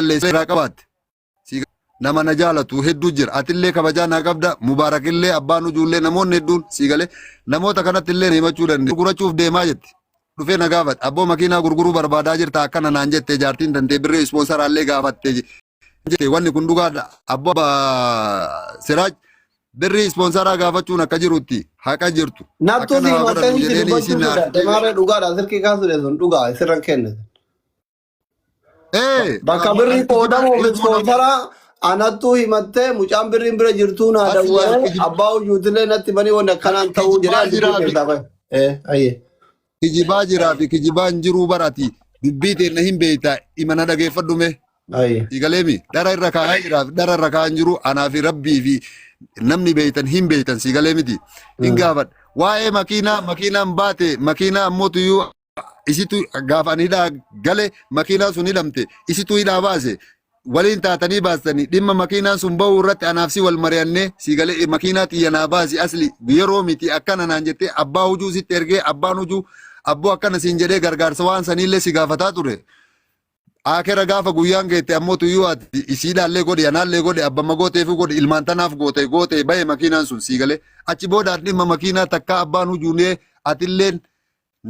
Balleessee irraa qabaatte. Si nama na jaalatu hedduu jira. Atillee kabajaa naa qabda. Mubaarakillee abbaan ujuullee namoonni hedduun si galee namoota kanatti illee himachuu dandeenya. Gurgurachuuf deemaa jetti. Dhufee na gaafate. Abboo makiinaa gurguruu barbaadaa jirta akkana naan jette jaartiin tantee birrii ispoonsaraallee gaafatte jette wanni kun dhugaadha. Abboo Siraaj birrii ispoonsaraa gaafachuun akka jirutti haqa jirtu. Nattuu Akkana si haa himattee godhannu miti jedheeni dubbachuu isin na sodaadhe maarree dhugaadha silkii kaasuu sun dhugaa sirran kenne. Ee, Bakka birrii kijibaa qoodamuuf ilmoo nama ispoonsara anattuu himattee mucaan birriin bira jirtuu naa asli dawwalee kijibaa abbaa ujuutillee natti banii wanni akkanaan ta'uu jedhee kijibaa ani dubbii jiraa fi keessaa bahe. Ee ayyee. kijibaa jiraa fi kijibaa hin jiruu barati dubbii teenna hin beekta imana dhageeffadhu mee Ayyee. Sigaleemi dhara irra kaa'aa jiraa fi dhara irra kaa'aa hin jiru anaa fi rabbii fi namni beektan hin beektan sigalee miti hin gaafadha. Waa'ee makiinaa makiinaan baate makiinaa ammoo tuyyuu isitu gaafa ani hidhaa gale makiinaan sun hidhamte isitu hidhaa baase waliin taatanii baastanii dhimma makiinaan sun bahuu irratti anaaf si wal mari'annee si galee makiinaa xiyya naa baasi asli yeroo miti akkana naan jettee abbaa hujuu sitti ergee abbaan hujuu abboo akkana siin jedhee gargaarsa waan saniillee si gaafataa ture. Akera gaafa guyyaan geette ammoo tuyyuu ati isiidhaallee godhi anaallee godhi abbamma gooteefuu godhi ilmaan tanaaf goote goote bahe makiinaan sun sii galee achi booda ati dhimma makiinaa takkaa abbaan hujuunee atilleen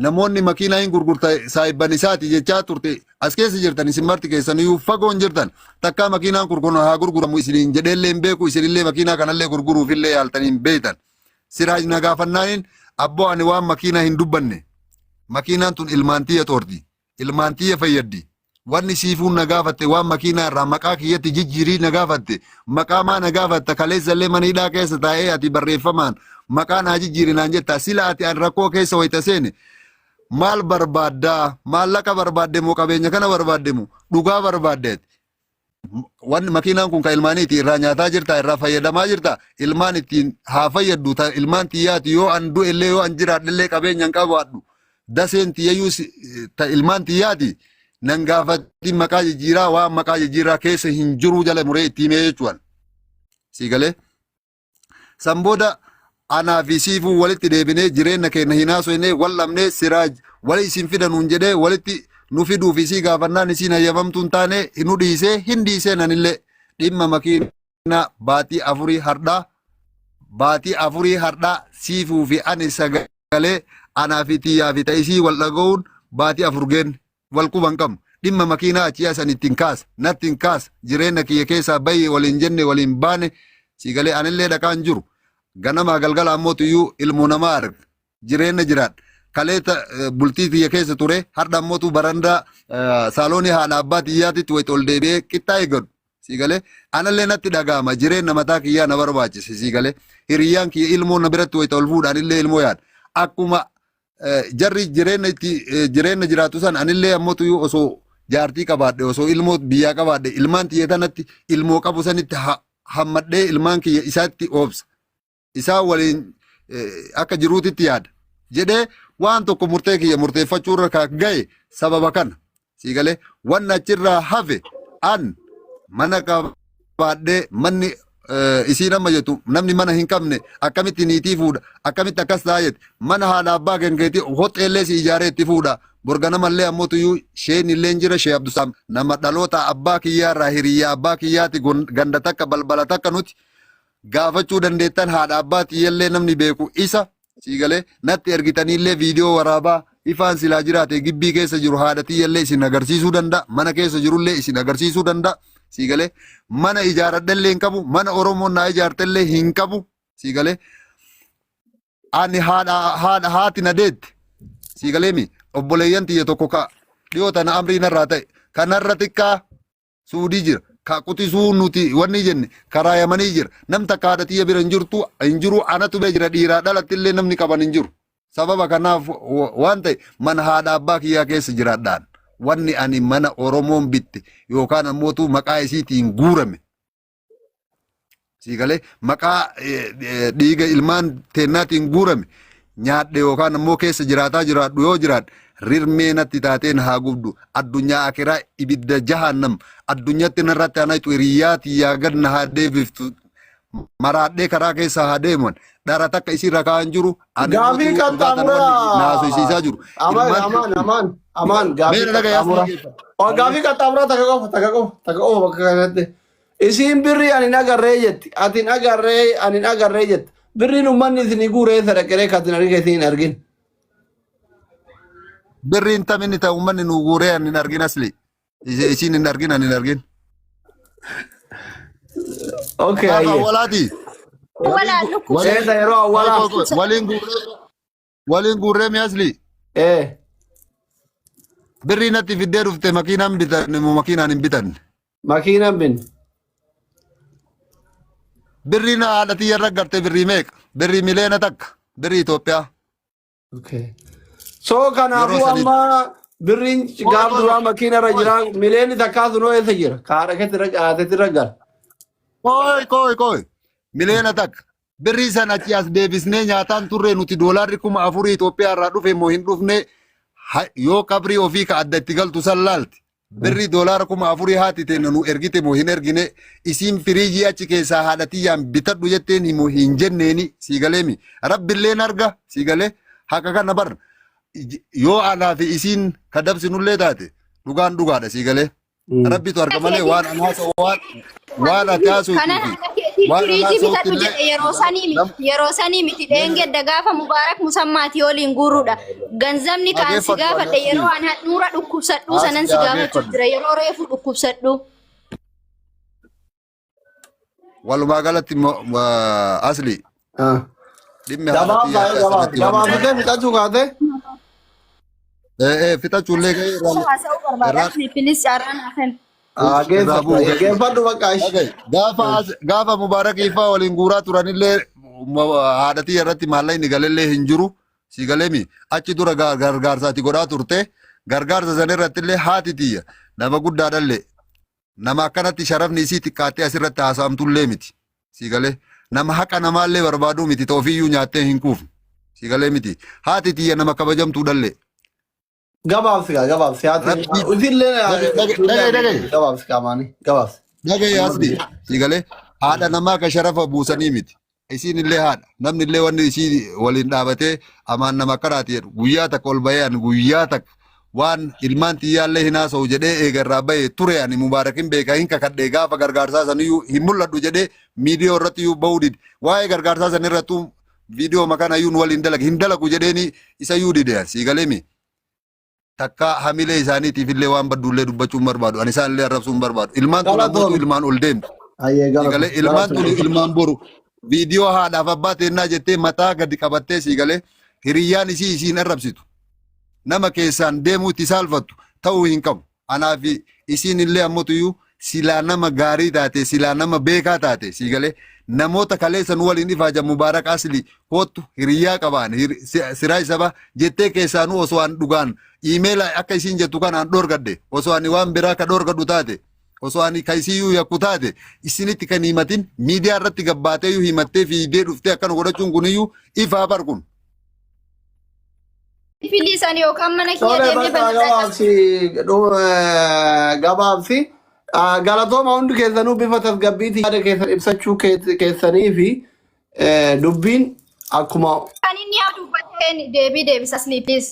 namoonni makiinaa hin gurgurta saayibban isaati jechaa turte as keessa jirtan isin marti keessaniyyuu fagoon jirtan takkaa makiinaan kun haa gurguramu isiniin jedheellee hin beeku isinillee makiinaa kanallee gurguruufillee yaaltanii hin beektan. Siraaj na gaafannaaniin abboo ani waan makiinaa hin dubbanne makiinaan tun ilmaan tiyya xoorti ilmaan tiyya fayyaddi wanni siifuun na gaafatte waan makiinaa irraa maqaa kiyyatti jijjiirii na gaafatte maqaa maa na gaafatta kaleessallee mana hidhaa keessa taa'ee ati barreeffamaan maqaa naa jijjiiri naan jetta sila ati an rakkoo keessa wayita seene maal barbaaddaa maallaqa barbaadde moo qabeenya kana barbaadde moo dhugaa barbaadde ati wanni makiinaan kun kan ilmaaniiti irraa nyaataa jirta irraa fayyadamaa jirta ilmaan ittiin haa fayyaddu ta ilmaan tiyyaati yoo an du'e illee yoo an jiraadhe illee qabeenya hin qabaadhu daseen tiyyayyuu ta ilmaan tiyyaati nan gaafatin maqaa jijjiiraa waan maqaa jijjiiraa keessa hin jiruu jala muree itti himee jechuudha. Sii galee? San booda anaa fi siifuu walitti deebinee jireenya keenya hin haasofne wal dhabnee siraaj wali isin fida nuun jedhee walitti nu fiduuf isii gaafannaan isiin hayyamamtuu hin taane nu dhiisee hin dhiisee nanillee dhimma makiinaa baatii afurii hardhaa baatii afurii hardhaa siifuu fi ani sagalee anaa fi tiyyaa fi ta'isii wal dhaga'uun baatii afur geenne. Wal quba hin qabnu. Dhimma makiinaa achii asan ittiin kaasa, natti hin kaasa, jireenya kiyya keessaa bahi waliin jenne waliin baane sii galee anillee dhaqaan jiru. Ganamaa galgala ammoo tuyyuu ilmoo namaa arga. Jireenya jiraadha. Kalee bultii tiyya keessa ture har'a ammoo tu barandaa saaloonii haadha abbaa tiyyaatitti wayita ol deebi'ee qixxaa eeggadhu. Sii galee anallee natti dhaga'ama jireenya mataa kiyyaa na barbaachise sii galee hiriyyaan kiyya ilmoo na biratti wayita ol fuudhaan illee ilmoo yaada. Akkuma jarri jireenya itti jireenya jiraatu san anillee ammoo tuyyuu osoo jaartii qabaadhe osoo ilmoo biyyaa qabaadhe ilmaan tiyya tanatti ilmoo qabu sanitti hammadhee ilmaan kiyya isaatti oobsa isaan waliin akka jiruutitti yaada jedhee waan tokko murtee kiyya murteeffachuu irra kan ga'e sababa kana Sii galee wanni achirraa hafe an mana qabaadhee manni isiin amma jettu namni mana hin qabne akkamitti niitii fuudha akkamitti akkas ta'a jette mana haadha abbaa kenkeetii hoxeellee si ijaaree itti fuudha borganamallee ammoo tuyyuu sheen illee jira shee Abdusaam nama dhaloota abbaa kiyyaarraa hiriyyaa abbaa kiyyaati ganda takka balbala takka nuti gaafachuu dandeettan haadha abbaa tiyyallee namni beeku isa Sii galee natti ergitaniillee viidiyoo waraabaa ifaan silaa jiraate gibbii keessa jiru haadha tiyyallee isin agarsiisuu danda'a mana keessa jirullee isin agarsiisuu danda'a sii galee mana ijaaradhellee hin qabu mana Oromoon naa ijaartellee hin qabu sii galee ani haadha haadha haati na deette sii galee mi obboleeyyan tiyya tokko ka dhiyoo tana amrii narraa ta'e kanarra xiqqaa Suudii jira. Ka quxisuu nuti wanni jenne karaa Yamanii jira. Nam takka haadha tiyya bira hin jirtu hin jiru anatu bira jira dhiiraa dhalatti illee namni qaban hin jiru. Sababa kanaaf waan ta'e mana haadha abbaa kiyyaa keessa jiraadhaan wanni ani mana Oromoon bitte yookaan ammootu maqaa isiitiin guurame Sii galee maqaa dhiiga ilmaan teennaatiin guurame nyaadhe yookaan ammoo keessa jiraataa jiraadhu yoo jiraadhe rirmee natti taateen haa gubdu addunyaa akiraa ibidda jahannam addunyatti narratti anayxu hiriyyaa tiyyaa gad na haa deebiftu maraadhee karaa keessa haa deeman dhara takka isii rakaa hin jiru ani Gaafii mootuu dhugaa tan wanni qaxxaamuraa. na haasofsiisaa jiru Amaan ilmaan amaan amaan. Amaan gaafii Meera dhagaye qaxxaamura. asli geeffadhu. Oh, gaafii qaxxaamuraa takka qofa takka qofa takka qofa bakka kanatti. Isiin birrii ani hin agarree jetti. Ati hin agarree ani hin agarree jetti. Birriin uummanni isinii guuree eessa dhaqeree kan isin argite isin hin argin. Birriin taminni ta'u uummanni nu guuree ani hin argin asli. Isiin hin argin ani hin argin. Okay, Gaafa hayyee. awwalaati. Walaa lukkubsa. Eessa yeroo awwalaa? Waliin guurree waliin guurree mi asli. Ee. Birrii natti fiddee dhufte makiinaan bitanne moo makiinaan hin bitanne. Makiinaan bin. Birrii na haadha tiyya irra garte birrii meeqa? Birrii 1 miliyoona. Birrii Itoophiyaa. Okay. So kanaafuu Yeroo sanitti. amma birriin gaaf duraa makiina irra jira 1 miliyoona sunoo eessa jira? Ka haadha keetti irra haatetti irra gala. Kooy kooy kooy. 1 miliyoona. Birrii sana achi as deebisnee nyaataan turre nuti doolaarri 4000 Itoophiyaa irraa dhufe moo hin dhufne yoo qabrii ofii ka adda itti galtu san laalti. Birrii doolaara 4000 haati teenya nu ergite moo hin ergine, isiin firiijii achi keessaa haadha tiyyaan bitadhu jetteen himu hin jenneeni, sii galeemi. Rabbilleen arga, sii galee haqa kana bar yoo anaa fi isiin ka dabsinullee taate dhugaan dhugaadha, sii galee. Rabbitu arga malee waan an haasa'u waan ati haasa'u Kanan haadha keetii waan an firiijii haasa'utti bitadhu illee jedhe yeroo sanii miti. Yeroo sanii miti. Dheengadda gaafa Mubaarak Musammaatii waliin guuruudha. Ganzabni kaan si Dhageeffadhu gaafadhe ani yeroo an handhuura dhukkubsadhuu sanan si Asli gaafachuu dhageeffadhu. jira. Yeroo reefu dhukkubsadhu. Walumaa galatti asli dhimmi haadha Gabaabsaa tiyyaa gabaabsa asirratti waan gabaabsitee fixachuu kaate. Fixachuullee ga'ee irraa Haasa'uu barbaada. Irraa Asli please carraa naa kenni. irraa bu'u ga'e. Geeffadhu bakka ishi. Dhagaye, gaafa Mubaarakii fa'aa waliin guuraa turanillee haadha tiyya irratti maallaqni galellee hin jiru. Si galeemi achi dura gargaarsaati godhaa turte. Gargaarsa san irratti illee haati tiyya nama guddaadhallee nama akkanatti sharafni isii xiqqaattee asirratti haasa'amtullee miti. Si galee nama haqa namaallee barbaaduu miti ta'ofiyyuu nyaattee hin kuufne. Si galee miti haati tiyya nama kabajamtuudhallee. Gabaabsi gaa gabaabsi haati. Rabbi Isillee dhagaye dhagaye dhagaye. Gabaabsi qaamaanii gabaabsi. Dhagaye asli si galee haadha namaa ka sharafa buusanii miti. Isiin illee haadha. Namni illee wanni isii waliin dhaabatee amaan nama akkanaati jedhu guyyaa takka ol bahee ani guyyaa takka waan ilmaan tiyyaallee hin haasa'u jedhee eega irraa bahee ture ani Mubaarakin beeka hin kakadhee gaafa gargaarsaa saniyyuu hin mul'adhu jedhee miidiyoo irratti iyyuu bahuu dide. Waa'ee gargaarsaa san irrattuu viidiyoo makana iyyuu nu waliin dalagu hin dalagu jedheeni isa iyyuu dide sii galeemi. Takka hamilee isaaniitiif illee waan badduullee dubbachuu hin barbaadu. Ani isaan illee arrabsuu hin barbaadu. Ilmaan tun ammoo Galatoom. ilmaan ol deemtu. Ayyee Sii galee galatoom. ilmaan tun Galatoom. ilmaan boru viidiyoo haadhaaf abbaa teennaa jettee mataa gadi qabattee sii galee hiriyyaan isii isiin arrabsitu. Nama keessaan deemuu itti saalfattu ta'uu hin qabu. Anaa fi isiin illee ammotuyyuu silaa nama gaarii taate silaa nama beekaa taate sii galee namoota kaleessa nu waliin ifaajan Mubaarak Asli koottu hiriyyaa qabaan siraa saba jettee keessaanuu osoo an dhugaan iimeela akka isiin jettu kanaan dhorgadhe osoo ani waan biraa ka dhorgadhu taate osoo ani ka isiyyuu yakku taate isinitti kan himatin miidiyaa irratti gabbaateeyyuu himattee fiigdee dhuftee akkana godhachuun kuniyyuu ifaa bar kun. Please ani yookaan mana kiyya Tole deemee bakka banadhaa. gabaabsi gabaabsi galatooma hundi keessanuu bifa tasgabbiitiin yaada keessan ibsachuu keessanii fi dubbiin akkuma Kan inni haa dubbateen deebii deebisa asli please.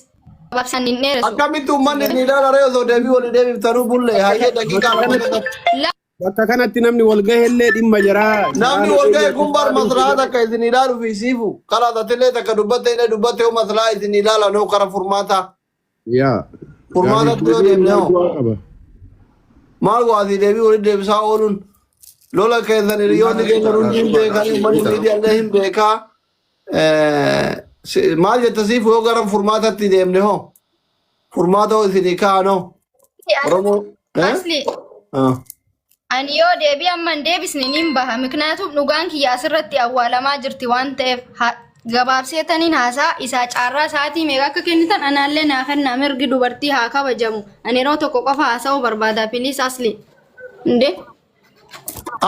Gabaabsaan hin dheeressu. Akkamitti uummanni ni ilaalaree osoo deebii walii deebiftanuu bulle hayyee daqiiqaa 2 keessatti. Bakka kanatti namni wal gahellee dhimma jaraa. Namni wal gahe kun bar maslahaa takka isin ilaalu fi siifu karaa tatillee takka dubbatte illee dubbatte yoo maslahaa isin ilaala noo kara furmaataa. Yaa. Furmaatatti yoo deemne hoo. Bu'aa qaba. Maal go'aasii deebii walitti deebisaa ooluun lola keessan hiriyoonni keessan hundi hin beekanii uummanni miidiyaallee hin beekaa. Maal jetta siifu yoo gara furmaatatti deemne hoo? Furmaata hoo isinii kaa'an hoo? Oromoo. Eh? Asli Ah. ani yoo deebii amma hin deebisne nin baha. Miknaatum dhugaan kiyya asirratti awwaalamaa jirti waan ta'eef gabaabseetaniin haasaa isaa caarraa sa'aatii meeqa akka kennitan anaallee naa kennaa mirgi dubartii haa kabajamu. Ani yeroo tokko qofa haasa'uu barbaada please asli. Inde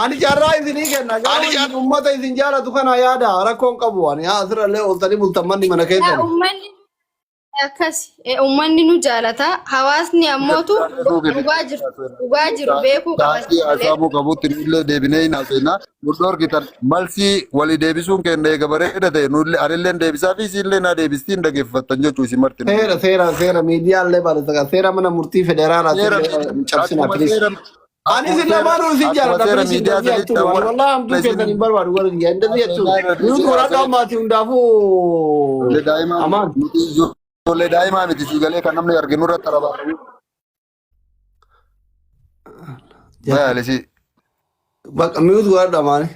Ani carraa isinii kenna. Garuu isin uummata isin jaalatu kana yaada rakkoon qabu. Ani haa asirrallee ooltanii bultan manni mana Yaa keessan. uummanni Akkas uummanni nu jaalata. Hawaasni ammootu dhugaa jirtu dhugaa jiru beekuu qaba. Sa'aatii haasa'amuu qabutti nullee deebinee hin haasa'ina. Nu dhorkitan malsii walii deebisuun keenya eega bareeda ta'e nullee anillee deebisaa fi isiillee naa deebistii hin dhageeffattan jechuu isin marti. Seera seera seera miidiyaalee barreessa seera mana murtii federaalaa Seera cabsina akkuma please. seera Ani isin lamaanuu isin akkuma jaalladha seera please miidiyaa እንደዚህ sanitti አትሁኑ. Ani wallahi hamtuu keessan hin barbaadu warri kiyya እንደዚህ አትሁኑ. Nuti waraabaa ammaatii hundaafuu Ijoollee daa'imaa amaan. miti ijoollee daa'imaa miti siigalee kan namni arginu irratti arabaa. Bayaalisi. Bakka mute godhadhu amaani.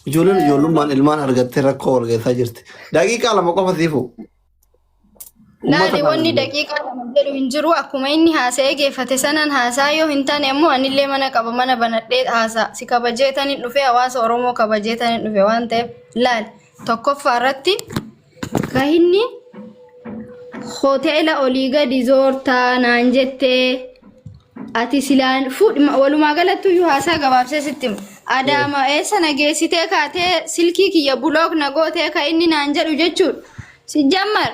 Ijoolleen ijoollummaan ilmaan argattee rakkoo wal geessaa jirti. Daqiiqaa 2 qofa siifu. Uummata Laali wanni kana. daqiiqaa 2 jedhu hin jiru akkuma inni haasa'ee geeffate sanan haasaa yoo hin taane ammoo anillee mana qaba mana banadhee haasaa si kabajeetaniin dhufe hawaasa Oromoo kabajeetaniin dhufe waan ta'eef laali tokkoffaa irratti ka inni hoteela olii gadi zoortaa naan jettee ati silaan fuudhi walumaa galatti iyyuu haasaa gabaabsee sitti hima. Adaama eessa na geessitee kaatee silkii kiyya block na gootee ka inni naan jedhu jechuudha. Si jammar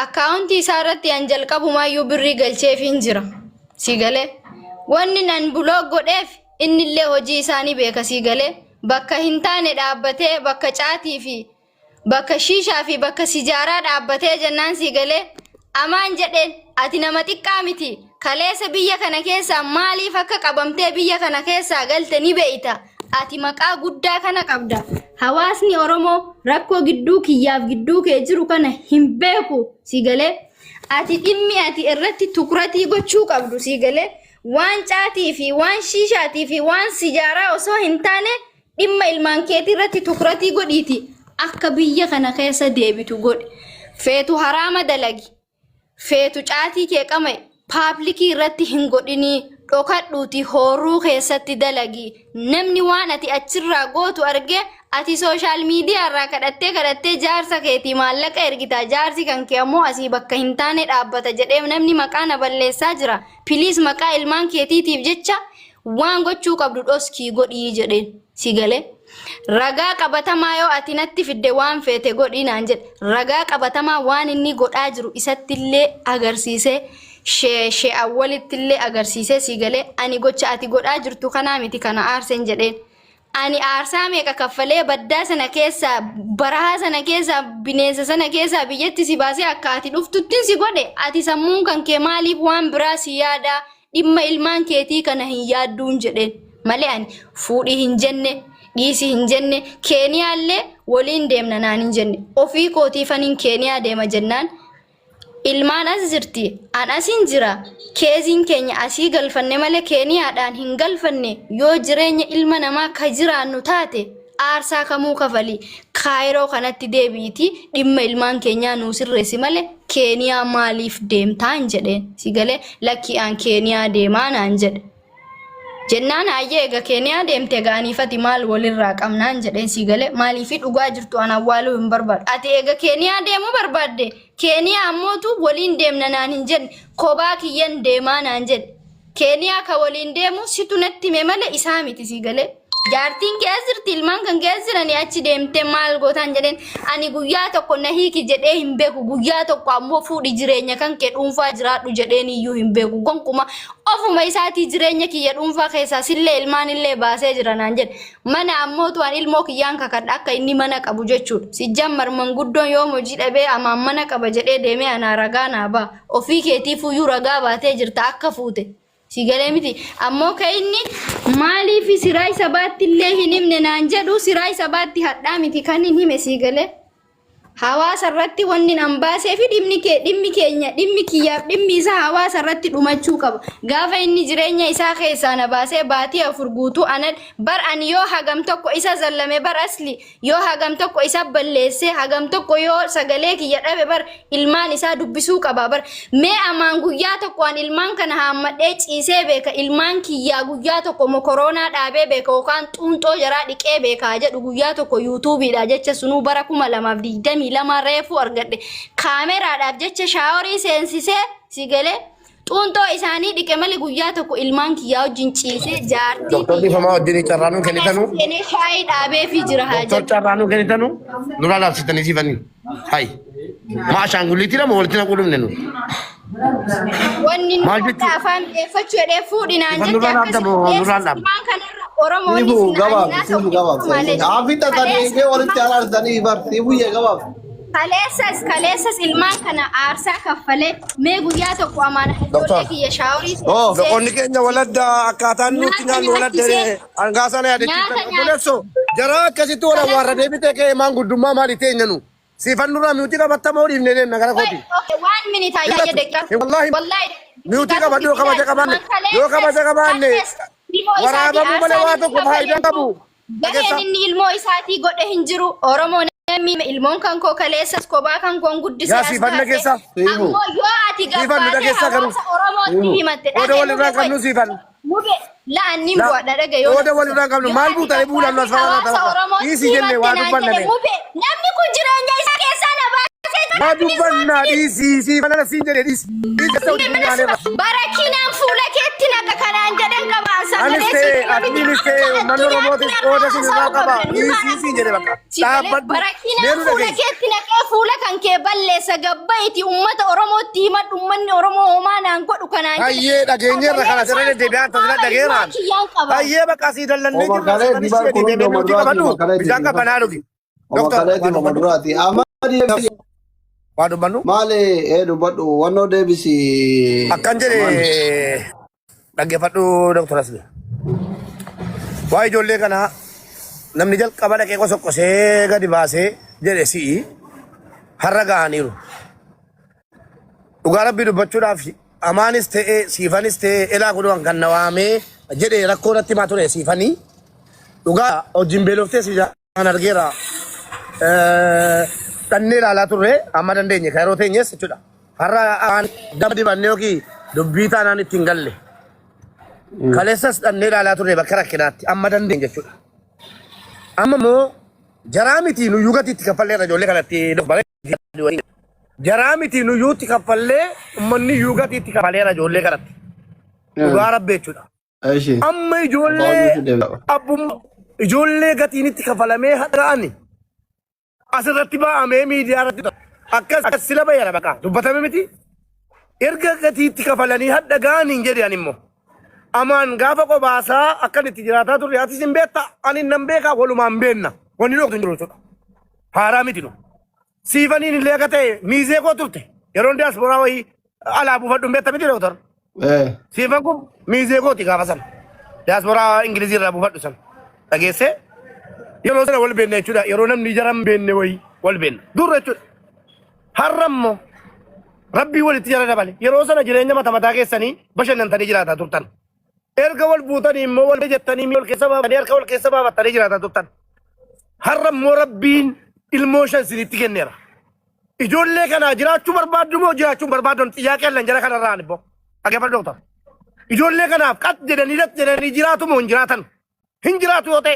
akkaawuntii isaa irratti an jalqabumaayyuu birrii galcheefiin jira. Si galee wanni nan block godheef innillee hojii isaa ni beeka si galee bakka hin taane dhaabbatee bakka caatii fi bakka shiishaa fi bakka sijaaraa dhaabbatee jennaan si galee amaan jedheen ati nama xiqqaa miti kaleessa biyya kana keessaa maaliif akka qabamtee biyya kana keessaa galte ni beeyta ati maqaa guddaa kana qabda hawaasni Oromoo rakkoo gidduu kiyyaaf gidduu kee jiru kana hin beeku si galee ati dhimmi ati irratti tukuratii gochuu qabdu si galee waan caatii fi waan shiishaatii fi waan sijaaraa osoo hin taane dhimma ilmaan keetii irratti tukuratii godhiiti akka biyya kana keessa deebitu godhi feetu haraama dalagi feetu caatii kee qama'e public irratti hin godhinii dhokadhuuti hooruu keessatti dalagi namni waan ati achirraa gootu arge ati social media irraa kadhattee kadhattee jaarsa keetii maallaqa ergita jaarsi kan kee ammoo asii bakka hin taane dhaabbata jedhee namni maqaa na balleessaa jira please maqaa ilmaan keetiitiif jecha waan gochuu qabdu dhoskii godhii jedheen si galee ragaa qabatamaa yoo ati natti fidde waan feete godhii naan jedhe ragaa qabatamaa waan inni godhaa jiru isattillee agarsiisee shee awwalittillee agarsiisee si galee ani gocha ati godhaa jirtu kanaa miti kana aarseen jedheen ani aarsaa meeqa kaffalee baddaa sana keessaa barahaa sana keessaa bineensa sana keessaa biyyatti si baasee akka ati dhuftuttiin si godhe ati sammuun kan kee maaliif waan biraa si yaadaa dhimma ilmaan keetii kana hin yaadduun jedheen malee ani fuudhii hin jenne dhiisii hin jenne Keeniyaallee waliin deemna naan hin jenne ofii kootiifaniin Keeniyaa deema jennaan ilmaan as jirti an asin jira keeziin keenya asii galfanne malee Keeniyaadhaan hin galfanne yoo jireenya ilma namaa ka jiraannu taate aarsaa kamuu kafali Kaayiroo kanatti deebi'iti dhimma ilmaan keenyaa nuu sirreessi malee Keeniyaa maaliif deemtaan jedheen si galee lakkii aan Keeniyaa deemaa naan jedhe. Jennaan hayyee egaa Keeniyaa deemte gaaniifati maal walirraa qabnaan jedheen si galee maaliifi dhugaa jirtu an awwaaluu hin barbaadu. Ati egaa Keeniyaa deemuu barbaadde Keeniyaa ammootu waliin deemna naan hin jenne kophaa kiyyan deemaa naan jedhe. Keeniyaa ka waliin deemu situ natti hime malee isaa miti si galee. Jaartiin kee as jirti ilmaan kan kee as jiranii achi deemtee maal gootaan jedheen ani guyyaa tokko na hiiki jedhee hin beeku guyyaa tokko ammoo fuudhi jireenya kan kee dhuunfaa jiraadhu jedheen iyyuu hin beeku gonkuma ofuma isaatii jireenya kiyya dhuunfaa keessaa sillee ilmaan illee baasee jira naan jedhe mana ammootu an ilmoo kiyyaan kakadha akka inni mana qabu jechuudha si jammar manguddoon yoom hojii dhabee amaan mana qaba jedhee deemee anaa ragaa naa ba'a ofii keetiifuyyuu ragaa baatee jirta akka fuute. Si galee miti. Ammoo ka inni maaliif siraa isa baatti illee hin himne naan jedhu siraa isa baatti hadhaa miti kan hin hime si galee. Hawaasa irratti wanni nan baasee fi dhimmi kee dhimmi keenya dhimmi kiyyaaf dhimmi isaa hawaasa irratti dhumachuu qaba. Gaafa inni jireenya isaa keessaa na baasee baatii 4 guutuu ana bar ani yoo hagam tokko isa zallame bar asli yoo hagam tokko isa balleessee hagam tokko yoo sagalee kiyya dhabe bar ilmaan isaa dubbisuu qaba bar mee amaan guyyaa tokko an ilmaan kana haammadhee ciisee beeka ilmaan kiyyaa guyyaa tokko mokoroonaa dhaabee beeka yookaan xuunxoo jaraa dhiqee beekaa jedhu guyyaa tokko yuutuubiidha jecha sunuu bara 2022 reefuu argadhe kaameraadhaaf jecha shaaworii seensisee si galee xuunxoo isaanii dhiqe malee guyyaa tokko ilmaan kiyyaa wajjin ciisee jaartii Doktor kiyya dhiifamaa wajjin carraa nuu mana kennitanu. seenee shaayii dhaabeefii jira haa Doktor jedhu. carraa nuu kennitanu. Nurraa laabsitanii siifanii. Hayi. Maa ashaangulliitii lama walitti naquu dhufne nu. Wanni nu Maal adda jechuudha? afaan mi'eeffachuu jedhee fuudhi naan Ifan jette nurraan akkasi dhaabda moo nurraan dhaabda? ilmaan kanarra Oromoon Siifuu isin gabaaf aninaa siifuu ta'u gabaaf. malee. Haafi tatanii walitti araarsanii bar siifuu gabaaf. Kaleessas kaleessas ilmaan kana aarsaa kaffalee mee guyyaa tokko amaana ijoollee Doktor. kiyya shaaworii Oh. seensisee Loqonni keenya waladda akkaataan nuti nyaata nyaannu waladda nyaachisee hangaa sana yaadachiiftan nyaata obboleessoo jaraa akkasitti wal awwaarra deebitee ka'ee maan guddummaa maali teenya nu siifan nurraa miutii qabatta moo dhiifnee deemna gara Wait, kooti. okay, one minute ayya Hidhatu. daqiiqaa. Wallahi Wallahi miutii daqiiqaa qabadhu yoo tokkitti kabaja qabaanne yoo kaleessas kabaja qabaanne kaleessas ilmoo isaatii waraabamuu malee aarsaan waa inni tokko kaffalee faayidaa jiru qabu. gaheen Dhageessaa. inni ilmoo isaatii godhe hin jiru. Oromoo namni ilmoon kan koo kaleessas kophaa kan koon guddisee Yaa as siifan baase. dhageessaa. Siifuu. Ammoo yoo ati Siifan nu gabbaatee dhageessaa garuu. hawaasa Oromootti Siifuu. himatte Qooda dhage walirraa mube qoy. qabnu siifan. Mube la'annin La bu'adha dhage yoo qooda walirraa qabnu yoo maal ati buutanii buudhaan gabbaatee as faana hawaasa tapha. Oromootti Dhiisii jennee himatte waa naan dubbanna jedhe mee. mube namni kun jireenya isaa keessaa na baasee Waa dubbannaa dhiisii siifan ala siin jedhe dhiisi. Dhiisi ta'u jireenya Barakinaan fuula keetti naqa kanaan jedhan qaba. Anis Sagalee ta'e siif miti. atiinis Akka ta'e uummanni addunyaatti Oromootis narraa qooda sin irraa haasa'uu qaba. qabda. Ni Dhiisii siin jedhe bakka. Sagalee Dhaabbadhu. Mee barakinaan nu fuula dhageessi. keetti naqee fuula kan kee balleessa gabbaiti uummata Oromootti himadhu uummanni Oromoo homaa naan godhu kanaan jedhe. Hayyee dhageenyeerra Sagalee kana sirra isaan deddeebi'aan tasirra qaama ilmaan dhageeraan. kiyyaan qaba. Hayyee bakka asii dallannee Oma jirra kaleeti sifanis bar jedhi kun deemee hundi oma miutii duraati qabadhu oma kaleeti bishaan qabbanaa dhugi. Oma Doktor kaleeti waa oma dubbadhu. duraati. Amma deebisi Waa dubbannu. maali ee dubbadhu wannoo deebisi Akkan jedhe amaan. dhaggeeffadhu Doktor Asli. Waa ijoollee kanaa namni jalqaba dhaqee qosoqqosee gadi baasee jedhe si'i har'a ga'aniiru. Dhugaa rabbii dubbachuudhaaf amaanis ta'ee siifanis ta'ee elaa kunuun kan na waamee jedhe rakkoo natti himaa ture siifanii. Dhugaa hojiin beeloftee si jaan argeera. Dhannee ilaalaa turre amma dandeenye kan yeroo teenyes jechuudha. Har'a aan daba dibannee yookiin dubbii taanaan ittiin galle. Kaleessas dhannee ilaalaa turre bakka rakkinaatti amma dandeenye jechuudha. Amma immoo jaraa miti nuyyuu gatii itti kaffalleerra ijoollee kanatti jaraa miti nuyyuu itti kaffallee uummanni iyyuu gatii itti kaffaleera ijoollee kanatti. Dhugaa rabbi jechuudha. Eshi. Amma Abbaa ijoollee hojii deebi'a. abbummaa ijoollee gatiin itti kafalamee hadha'ani asirratti ba'amee miidiyaa irratti akkas akkas sila bayyana baqa dubbatame miti. Erga gatii itti kafalanii hadha ga'aniin jedhe ani immoo. Amaan gaafa qobaasaa akkan itti jiraataa turre atis hin beekta ani nan beeka walumaan beenna wanni dhoktu hin jiru jechuudha. Haaraa miti nu. Siifaniin illee akka ta'e miizee koo turte yeroon diyaasporaa wayii alaa buufadhu hin beekta miti doktor. Eh. Siifan kun miizee kooti gaafa sana. Diyaasporaa Ingilizii irraa buufadhu sana. Dhageessee yeroo sana wal beekna jechuudha. Yeroo namni jara hin beekne wayii wal beekna. Dur jechuudha. Har'a immoo rabbii walitti jara dabale. Yeroo sana jireenya mata mataa keessanii bashannantanii jiraataa turtan. Erga wal buutanii immoo wal jettanii wal keessa baafatanii harka wal keessa baafattanii jiraataa turtan. Har'a immoo rabbiin ilmoo shan isinitti kenneera. Ijoollee kanaa jiraachuu barbaaddu moo jiraachuu hin barbaaddu? Xiyyaaqee allan jara kanarraa ani immoo. Dhaggeeffadhu doktor. Ijoollee kanaaf qat jedhanii lat jedhanii jiraatu moo hin jiraatan? Hin jiraatu yoo ta'e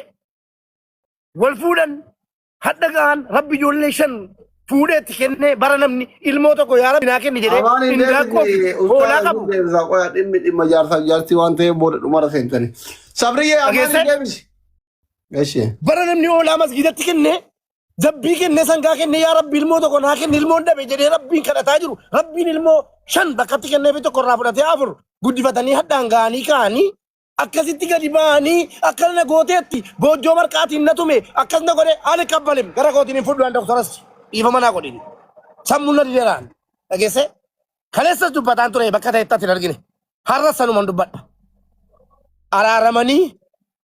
wal fuudhan hadha ga'an rabbi ijoollee shan fuudheetti kennee bara namni ilmoo tokko yaa rabbi naa kenni jedhee Amaan hin hindaaqqoo fi deebisne hoolaa ustaaza qabu. hin deebisa qoya dhimmi dhimma jaarsaaf jaartii waan ta'eef booda dhumara seentani. Sabriyyee amaan hin Dhageessee? deebisi. Eshi. Bara namni hoolaa masgiidatti kennee Zabbii kennee sangaa kennee yaa rabbi ilmoo tokko naa kenni ilmoon dhabe jedhee rabbiin kadhataa jiru rabbiin ilmoo shan bakkatti kennee fi tokko irraa fudhatee afur guddifatanii hadhaan ga'anii ka'anii akkasitti gadi ba'anii akkana na gooteetti goojjoo marqaatiin na tume akkas na godhe ani kabbalim gara kootiin hin fudhu an doktoras dhiifama naa godhin sammuun na dideeraan dhageesse kaleessas dubbataan ture bakka ta'etti ati hin argine har'a sanuman dubbadha araaramanii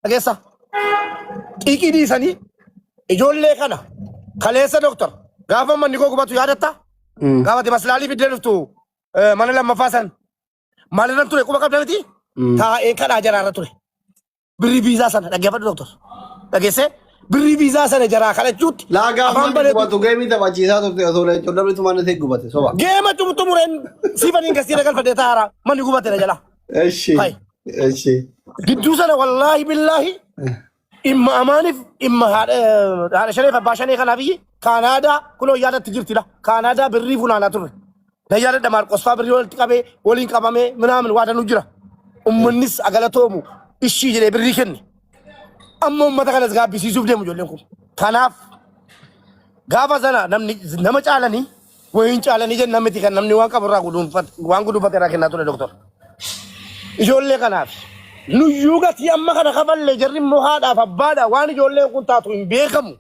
dhageessa xiiqii dhiisanii ijoollee kana kaleessa doktor gaafa manni koo gubatu yaadatta gaafa ati maslaalii fiddee dhuftu mana lammaffaa san maalirran ture quba qabda miti taa'ee kadhaa jaraarra ture birrii viizaa sana dhaggeeffadhu doktor dhageessee birrii viizaa sana jaraa kadhachuutti Laa gaafa afaan manni bareedu gubatu geemii taphachiisaa turte osoo leencoo darbitu manni ta'e gubate soba. geema xumureen siifaniin gasiira galfadhee taa'aara manni gubate na jala. Eshi. Hai. Eshi. Gidduu sana wallaahi billaahi dhimma amaaniif dhimma haadha haadha shaneef abbaa shanee kanaaf iyyi Kaanaadaa kunoo yaadatti jirtidha. Kaanaadaa birrii funaanaa turre. Na yaadadha Maarqos faa birrii walitti qabee waliin qabamee minaamin waa danuu jira. Ummannis agalatoomu ishii jedhee birrii kenne. Amma ummata kanas gaabbisiisuuf deemu ijoolleen kun. Kanaaf gaafa sana namni nama caalanii Wayiin caalanii jennaan miti kan namni waan qabu irraa guduunfate waan guduunfate irraa kennaa ture doktor. Ijoollee kanaaf nuyyuu gatii amma kana kafalle jarri immoo haadhaaf abbaadha waan ijoolleen kun taatu hin beekamu.